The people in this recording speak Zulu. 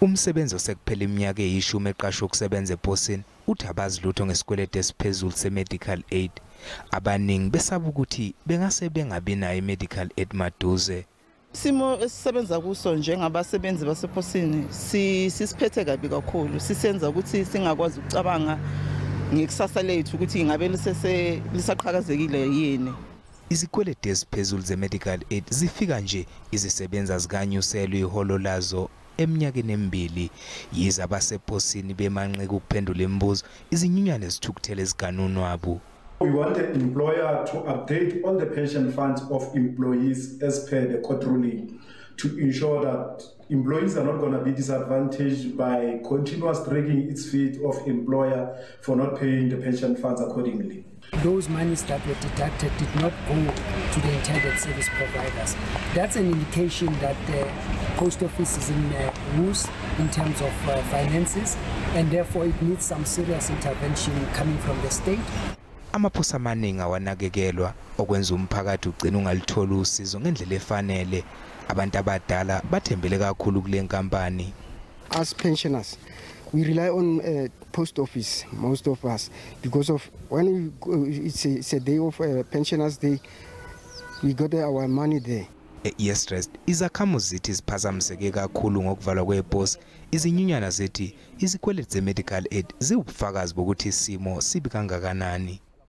Umsebenzi osekuphela iminyaka eyi-10 eqashwe ukusebenza eposini uthi abazi lutho ngesikweletu esiphezulu se-medical aid. Abaningi besaba ukuthi bengase bengabi nayo i-medical aid maduze. Isimo esisebenza kuso njengabasebenzi baseposini sisiphethe kabi kakhulu, sisenza ukuthi singakwazi ukucabanga ngekusasa lethu ukuthi ingabe lisaqhakazekile yini. Izikweletu eziphezulu ze-medical aid zifika nje izisebenza zikanyuselwa iholo lazo eminyakeni emibili. Yize abaseposini bemanqika ukuphendula imibuzo, izinyunyane zithukuthele eziganunwabo. We want the employer to update all the pension funds of employees as per the court ruling to ensure that employees are not going to be disadvantaged by continuous dragging its feet of employer for not paying the pension funds accordingly. Those monies that were deducted did not go to the intended service providers. That's an indication that the post office is in woes in terms of finances, and therefore it needs some serious intervention coming from the state. Amaphosa amaningi awanakekelwa, okwenza umphakathi ugcine ungalitholi usizo ngendlela efanele. Abantu abadala bathembele kakhulu kule nkampani. As pensioners, we rely on post office, most of us, because of when we go, it's a day of pensioners day, we got our money there. E-Eersterust izakhamuzi zithi ziphazamiseke kakhulu ngokuvalwa kweposi. Izinyunyana zithi izikweletu ze-medical aid ziwubufakazi bokuthi isimo sibi kangakanani.